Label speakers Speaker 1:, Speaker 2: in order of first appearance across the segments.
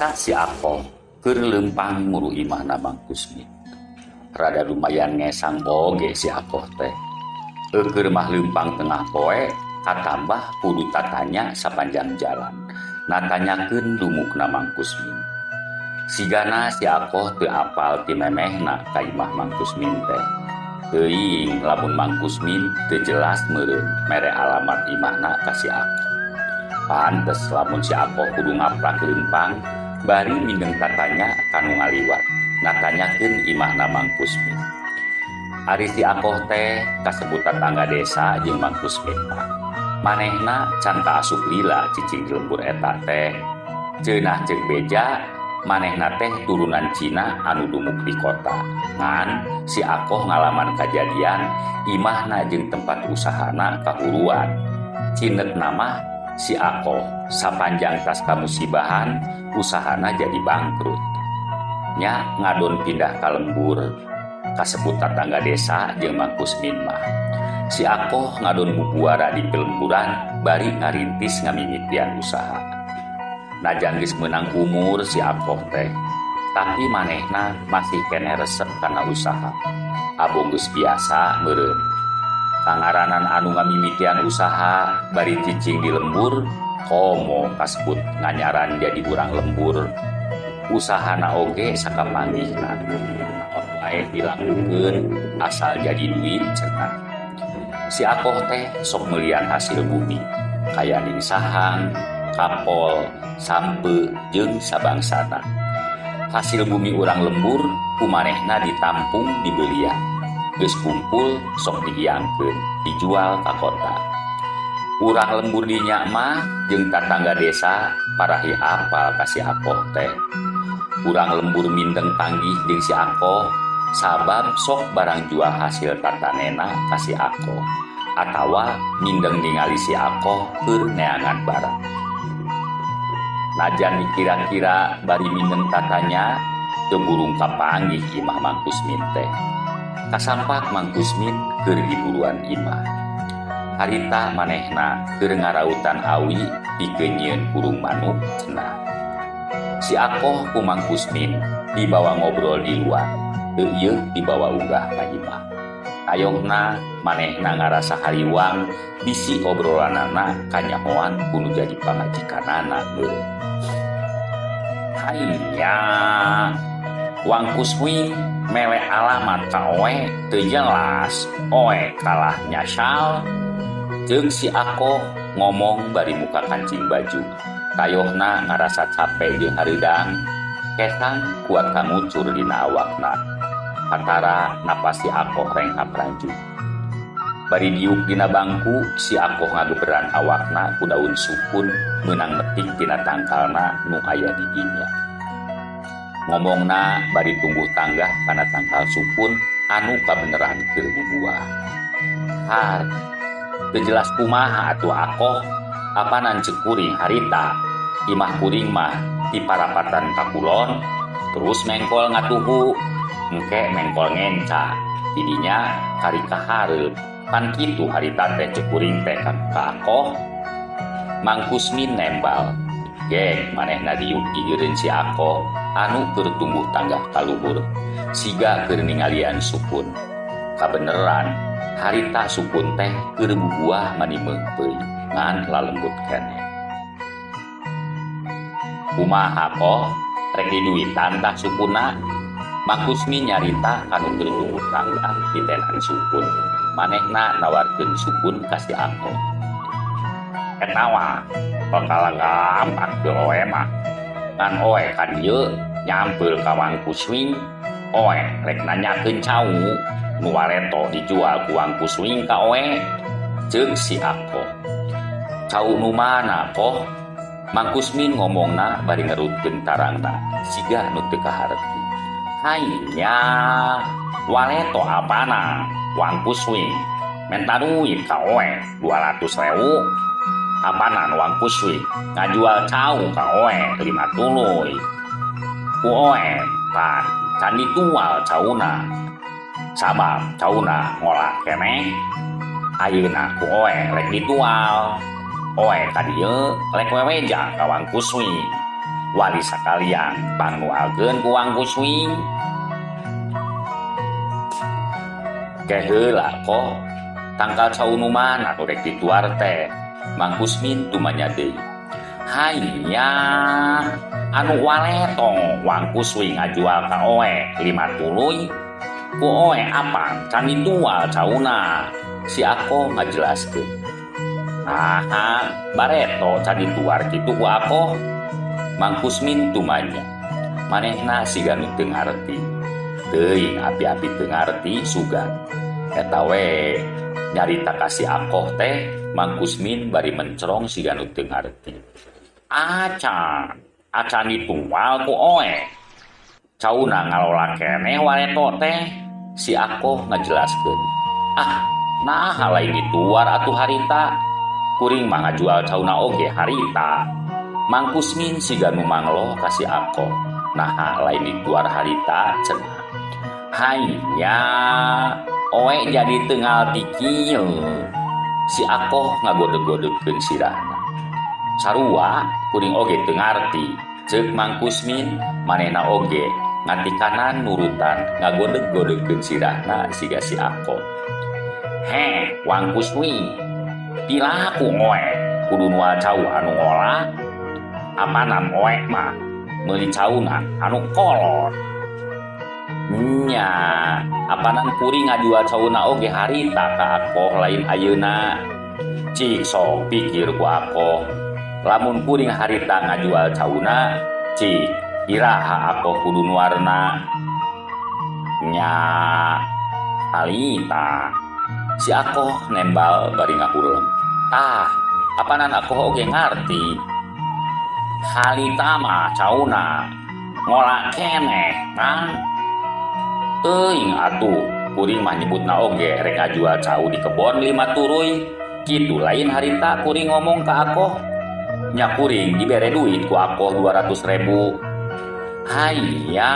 Speaker 1: Harita si Akoh keur leumpang muru imahna Mang Kusmin. Rada lumayan ngesang oge si Akoh teh. Eukeur mah leumpang tengah poe katambah kudu tatanya sapanjang jalan. Natanyakeun dumukna Mang Kusmin. Sigana si Akoh teu apal ti memehna ka imah Mang Kusmin teh. Teuing lamun Mang Kusmin teu jelas meureun mere alamat imahna ka si Akoh. Pantes lamun si Akoh kudu ngaprak leumpang bari mindeng tatanya ka nu ngaliwat natanyakeun imahna Mang Kusmin. Ari si Akoh teh kasebut tatangga desa jeung Mang Kusmin mah. Manehna can kaasup lila cicing di lembur eta teh. Ceunah ceuk beja manehna teh turunan Cina anu dumuk di kota. Ngan si Akoh ngalaman kajadian imahna jeung tempat usahana kahuruan. Cinetna mah si Akoh sapanjang tas kamusibahan usahana jadi bangkrut. Nya ngadon pindah ka lembur kasebut tatangga desa jeung Mang Kusmin mah. Si Akoh ngadon bubuara di pelemburan bari ngarintis ngamimitian usaha. Najan geus meunang umur si Akoh teh, tapi manehna masih keneh resep kana usaha. Abong geus biasa meureun. Kangaranan anu ngamimitian usaha bari cicing di lembur, komo kasebut nganyaran jadi urang lembur. Usahana oge sakapanggihna. Naon wae dilakukeun asal jadi duit cenah. Si Akoh teh sok meulian hasil bumi, kayaning sahang, kapol, sampeu jeung sabangsana. Hasil bumi urang lembur ku manehna ditampung dibelian. Geus kumpul sok diiangkeun, dijual ka kota. Urang lembur dinya mah jeung tatangga desa parahi apal ka si Akoh teh. Urang lembur mindeng panggih jeung si Akoh sabab sok barang jual hasil tatanena ka si Akoh atawa mindeng ningali si Akoh keur neangan barang. Najan dikira-kira bari mindeng tatanya teu burung kapanggih imah Mang Kusmin teh. Kasampak Mang Kusmin keur diburuan imah. Harita manehna keur ngarautan awi pikeun nyieun kurung manuk cenah. Si Akoh ku Mang Kusmin dibawa ngobrol di luar, teu ieu dibawa unggah ka imah. Ayohna manehna ngarasa hariwang bisi obrolanana kanyahoan ku nu jadi pamajikanana meureun. Haiya, Wang Kusmin mere alamat ka oe teu jelas, oe kalah nyasal. Jeung si Akoh ngomong bari muka kancing baju. Tayohna ngarasa cape jeung hareudang, kesang kuat kamucur dina awakna. Katara napas si Akoh renghap ranjug. Bari diuk dina bangku, si Akoh ngageberan awakna ku daun sukun meunang metik tina tangkalna nu aya di dinya. Ngomongna bari tungguh tanggah kana tangkal sukun anu kabeneran keur bubuah. Har, teu jelas kumaha atuh Akoh, apanan ceuk kuring harita, imah kuring mah di parapatan ka kulon, terus mengkol ngatuhu, engke mengkol ngenca, tidinya kari ka hareup. Pan kitu harita teh ceuk kuring teh ka Akoh. Mang Kusmin nembal. Gek manehna diuk gigireun si Akoh anu keur tumbuh tanggah ka luhur, siga keur ningalian sukun. Kabeneran harita sukun teh keur bubuah mani meungpeui ngan lalembut keneh. Kumaha Koh, rek diduitan tah sukuna? Mang Kusmin nyarita kanu keur tumbuh tanggah ditenan sukun. Manehna nawarkeun sukun ka si Akoh. Eta mah bakal gampang teu oe mah. Ngan oe ka dieu nyampeul ka Wang Kuswing, oe rek nanyakeun cau nu wareto dijual ku Wang Kuswing ka oe. Ceuk si Akoh. Cau nu mana Koh? Mang Kusmin ngomongna bari ngerutkeun tarangna siga nu teu kaharti. Haiya, waleto apana Wang Kuswing menta duit ka oe 200.000. Apanan Wang Kuswing ngajual cau ka oe 5 tuluy. Ku oe pan can ditual cauna. Sabab cauna ngolak keneh. Ayeuna ku oe rek ditual. Oe ka dieu rek weweja ka Wang Kuswing. Wali sakalian pangnualkeun ku Wang Kuswing. Ke heula koh tangkal cau nu mana nu rek dituar teh? Mang Kusmin tumanya deui. Haiya anu waletong Wang Kuswing ngajual ka oe 5 tuluy. Ku oe apang can ditual cauna. Si Akoh ngajelaskeun. Aha, bareto can dituar kitu ku Akoh. Mang Kusmin tumanya. Manehna siga nu teu ngarti. Teuing api-api teu ngarti sugan. Eta we nyarita ka si Akoh teh Mang Kusmin bari mencrong siga nu teu ngarti. Acan, acan ditual ku oe. Cauna ngalola keneh wareto teh. Si Akoh ngajelaskeun. Ah, naha lain dituar atuh harita. Kuring mah ngajual cauna oge harita. Mang Kusmin siga nu mangloh ka si Akoh. Naha lain dituar harita cenah. Haiya, oe jadi teu ngarti kieu. Si Akoh ngagodeg-godegkeun sirahna. Sarua kuring oge teu ngarti. Ceuk Mang Kusmin manehna oge ngatikanan nurutan ngagodeg-godegkeun sirahna siga si Akoh. Heh, Wang Kuswi, pilaku oe kudu nual cau anu ngolah. Apanan oe mah meuli cauna anu kolot. Nya, apanan kuring ngajual cauna oge harita ka Akoh lain ayeuna. Cik sok pikir ku Akoh. Lamun kuring harita ngajual cauna, cik iraha Akoh kudu nuarna. Nya, harita. Si Akoh nembal bari ngahuleng. Tah, apanan Akoh oge ngarti. Harita mah cauna ngolak keneh, Mang. Teuing atuh, kuring mah nyebutna oge rek ngajual cau di kebon 5 turuy. Kitu lain harita kuring ngomong ka Akoh. Nya kuring dibere duit ku Akoh 200.000. Haiya,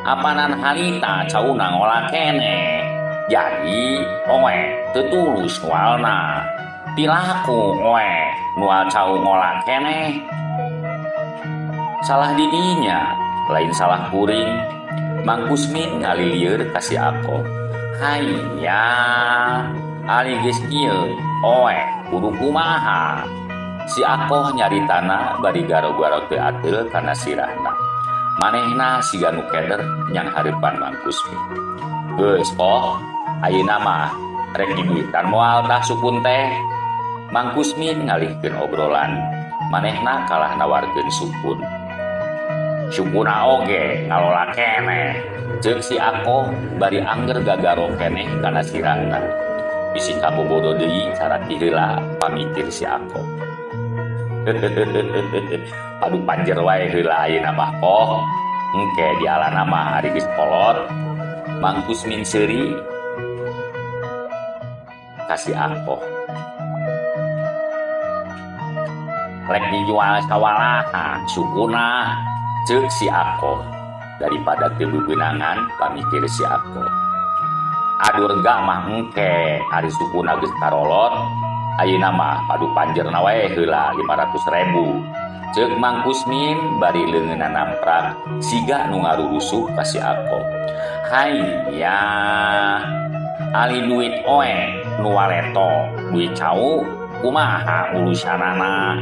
Speaker 1: apanan harita cauna ngolak keneh. Jadi oe teu tulus nualna. Pilaku oe nual cau ngolak keneh. Salah didinya, lain salah kuring. Mang Kusmin ngalilieur ka si Akoh. Haiya, ari geus kieu oe kudu kumaha. Si Akoh nyaritana bari garo-garo teu ateul kana sirahna. Manehna siga nu keder nyang hareupan Mang Kusmin. Geus koh, ayeuna mah rek diduitan moal tah sukun teh. Mang Kusmin ngalihkeun obrolan. Manehna kalah nawarkeun sukun. Sukuna oge ngalola keneh. Ceuk si Akoh bari angger gagaro keneh kana sirahna. Bisi kabobodo deui cara heula pamikir si Akoh. Padu panjer wae heula ayeuna mah koh. Engke dialana mah ari geus kolot. Mang Kusmin seuri ka si Akoh. Rek dijual sawalaha sukuna ceuk si Akoh. Daripada teu bebenangan pamikir si Akoh. Adurga mah engke ari sukuna geus karolot. Ayeuna mah padu panjerna wae heula 500.000. Ceuk Mang Kusmin bari leungeunna namprak siga nu ngarurusuk ka si Akoh. Haiya, ali duit oe nu waleto duit cau kumaha urusanana.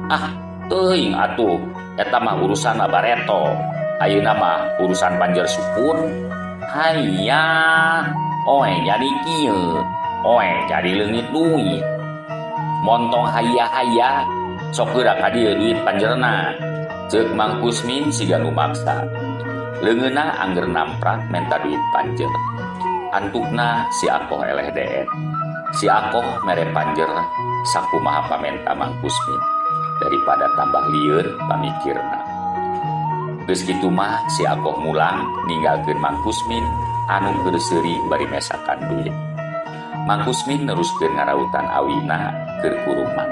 Speaker 1: Ah, teuing atuh eta mah urusanna bareto. Ayeuna mah urusan panjer sukun. Haiya, oe jadi kieu, oe jadi leungit duit. Montong haya-haya sok geura ka dieu duit panjerna. Ceuk Mang Kusmin siga nu maksa. Leungeunna angger namprak menta duit panjer. Antukna si Akoh eleh deet. Si Akoh mere panjer sakumaha pamenta Mang Kusmin. Daripada tambah lieur pamikirna. Geus kitu mah si Akoh mulang ninggalkeun Mang Kusmin anu keur seuri bari mesakan duit. Mang Kusmin neruskeun ngarautan awina keur kuruman.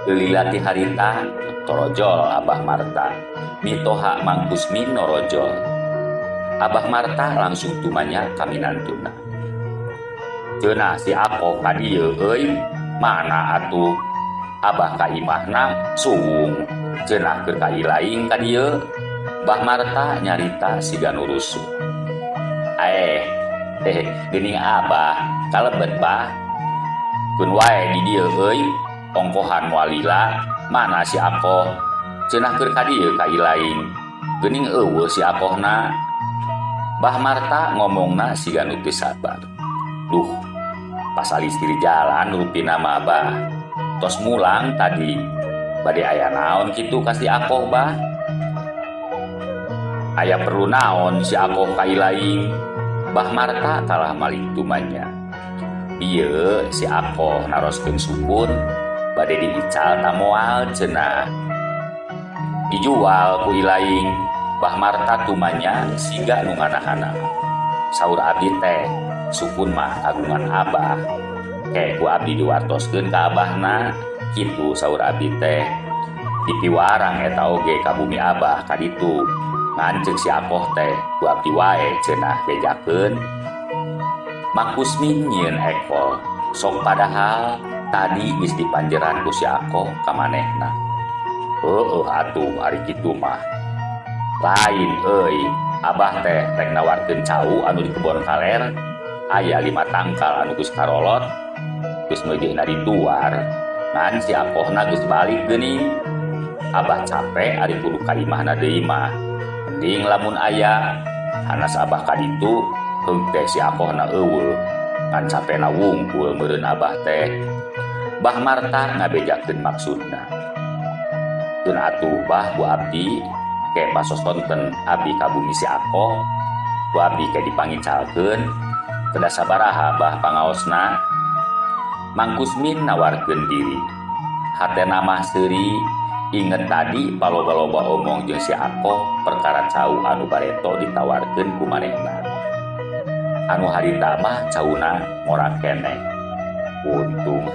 Speaker 1: Lila ti harita torojol Abah Marta. Mitoha Mang Kusmin norojol. Abah Marta langsung tumanya kaminantuna. Cenah si Akoh ka dieu euy, mana atuh? Abah ka imahna suwung cenah keur ka ilaing ka dieu. Bah Marta nyarita siga nu rusuh. Aeh, eh, geuning Abah kalebet bah. Keun wae di dieu euy, ongkohan moal lila, mana si Akoh? Cenah keur ka dieu ka ilaing. Geuning euweuh si Akohna. Bah Marta ngomongna siga nu teu sabar. Duh, pas alistri jalan rupina mah bah. Tos mulang tadi. Bade aya naon kitu ka si Akoh bah? Aya perlu naon si Akoh ka ilaing? Bah Marta kalah malik tumanya. Bieu si Akoh naroskeun sukun bade diical ta moal cenah. Dijual ku ilaing. Bah Marta tumanya siga nu nganahana. Saur abdi teh sukun mah kagungan Abah. Ke ku abdi diwartoskeun ka Abahna kitu saur abdi teh. Dipiwarang eta oge ka bumi Abah ka ditu. Ngan ceuk si Akoh teh ku abdi wae cenah bejakeun. Mang Kusmin nyieun ekol. Sok padahal tadi geus dipanjeran ku si Akoh ka manehna. Heueuh atuh ari kitu mah. Lain euy, Abah teh rek nawarkeun cau anu di kebon kaler. Aya 5 tangkal anu geus karolot, geus meujeuhna dituar. Ngan si Akohna geus balik geuning. Abah capek ari kudu ka imahna deui mah. Mending lamun aya hanas Abah ka ditu heug teh si Akohna euweuh. Ngan capena wungkul meureun Abah teh. Bah Marta ngabejakeun maksudna. Keun atuh bah ku abdi ke pasosonten abdi ka bumi si Akoh, ku abdi ke dipangicalkeun kedah sabaraha bah pangaosna. Mang Kusmin nawarkeun diri. Hatena mah seuri inget tadi paloba-loba omong jeung si Akoh perkara cau anu bareto ditawarkeun ku manehna. Anu harita mah cauna ngora keneh. Untung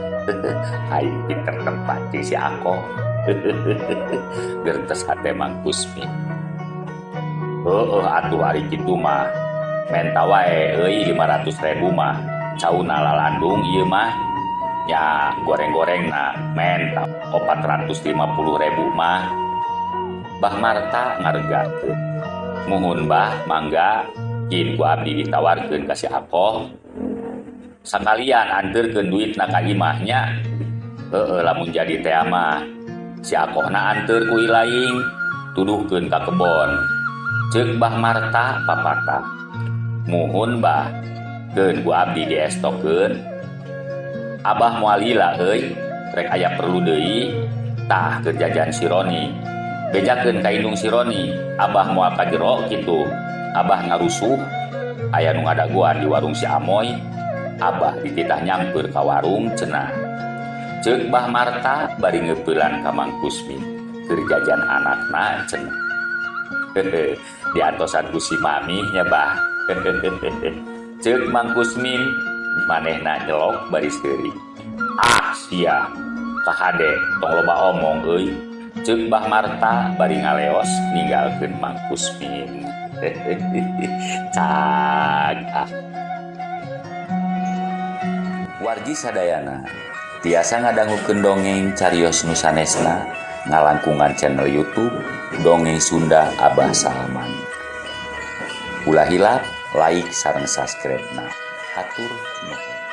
Speaker 1: aing pinter tempat jeung si Akoh. Gertes hate Mang Kusmin. Heueuh atuh ari kitu mah. Menta wae euy 500.000 mah. Cauna lalandung ieu mah. Nya goreng-gorengna menta 450.000 mah. Bah Marta ngaregakeun. Muhun bah mangga kin ku abdi ditawarkeun ka si Akoh. Sakalian anterkeun duitna ka imahnya. Heueuh lamun jadi teh mah si Akohna anteur ku ilaing tuduhkeun ka kebon. Ceuk Bah Marta papatah. Muhun bah keun ku abdi diestokeun. Abah moal lila euy rek aya perlu deui tah keur jajan si Roni. Bejakeun ka indung si Roni, Abah moal ka jero kitu. Abah ngarusuh aya nu ngadagoan di warung si Amoy. Abah dititah nyamper ka warung cenah. Ceuk Bah Marta bari ngeupelan ka Mang Kusmin keur jajan anakna cenah. Hehe, diantosan ku si Mami nya bah. Ceuk Mang Kusmin manehna nyelok bari seuri. Ah sia, kahade tong loba omong euy. Ceuk Bah Marta bari ngaleos ninggalkeun Mang Kusmin. Cag ah. Wargi sadayana tiasa ngadangukeun dongeng carios nu sanesna ngalangkungan channel YouTube Dongeng Sunda Abah Salman. Ulah hilap like sareng subscribe na. Hatur nuhun.